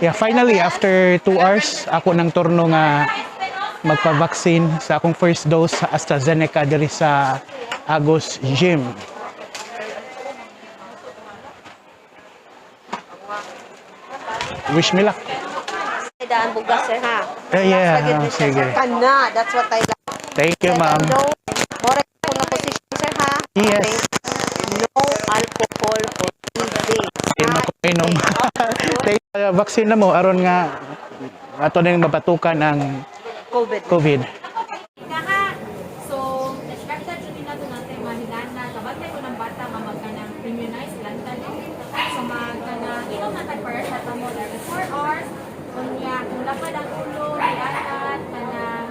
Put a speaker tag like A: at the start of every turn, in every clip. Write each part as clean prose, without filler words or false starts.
A: Yeah, finally, after 2 hours, ako ng turno nga magpa-vaccine sa akong first dose sa AstraZeneca diri sa Agos Gym. Wish me luck.
B: Daan bugas, sir, ha?
A: Eh, yeah,
B: Last na gyud
A: ah,
B: ni siya,
A: sige.
B: sir. Kana, that's what I like.
A: Thank you, ma'am.
B: No, more ko na position, sir, ha?
A: Yes.
B: Okay. No alcohol for 3 days.
A: Di man ko inom. Thank you. Vaccine na mo aron nga ato ning mabatukan ang
B: COVID.
A: COVID.
C: Kaha. So, expected jud nila to natin mahilana. Kabantay ko ng bata nga magkanang immunize lang tali. So, magkana inom na tag paracetamol every 4 hours. Unya, kung lapad ang ulo, hilanat, kanang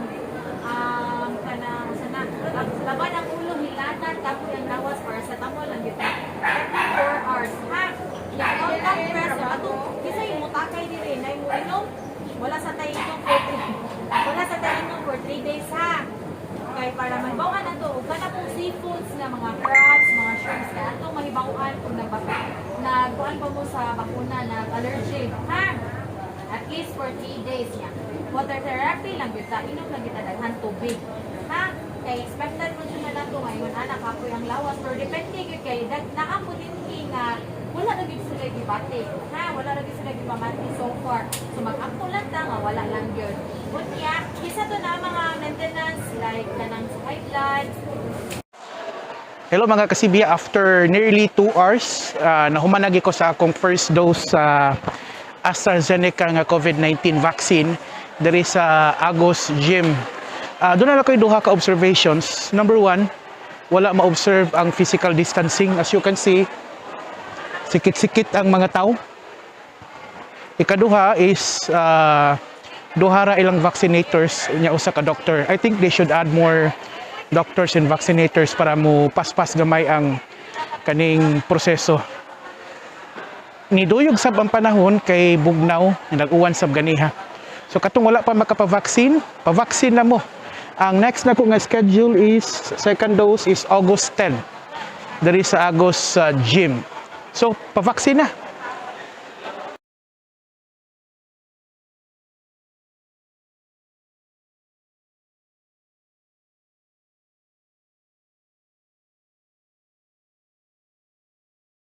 C: kanang sana, labad ang ulo, hilanat, kapoy ang lawas, paracetamol lang gyud. Every 4 hours. Ha? Ya, contact press, atong kinsa yung mutakay diri, nay mo inom, wala sa tayo inom for 3 days, ha. Kay para mahibaw-an ato ug kana pong seafoods nga mga crabs, mga shrimps, kay atong mahibaw-an kung nagkuan pa mo sa bakuna, nag-allergy, ha. At least for 3 days niya. Water therapy lang gyud ta, inom lang gyud ta daghan tubig. Ha? Kay expected mo siya na nato ngayon anak kapoy ang lawas, pero depende gyud kay dag naa mo dinhi nga wala na gyud sila gibati. Ha, wala na gyud sila gipamati so far. So mag-ampo lang ta nga wala lang gyud. Unya, isa to na mga maintenance like kanang sa high blood.
A: Hello, mga kasibya, after nearly 2 hours, nahuman ko sa akong first dose sa AstraZeneca nga COVID-19 vaccine diri sa Agos Gym. Doon na lang ko'y duha ka observations. Number one, wala ma-observe ang physical distancing. As you can see, sikit-sikit ang mga tao. Ikaduha is duha ra ilang vaccinators nya usa ka doctor. I think they should add more doctors and vaccinators para mo paspas gamay ang kaning proseso. Niduyog sab ang panahon kay bugnaw, nag-uwan sab ganiha. So katong wala pa makapa-vaccine, pa-vaccine na mo. Ang next na ko nga schedule is second dose is August 10 diri sa Agos Gym. So pa-vaccine na.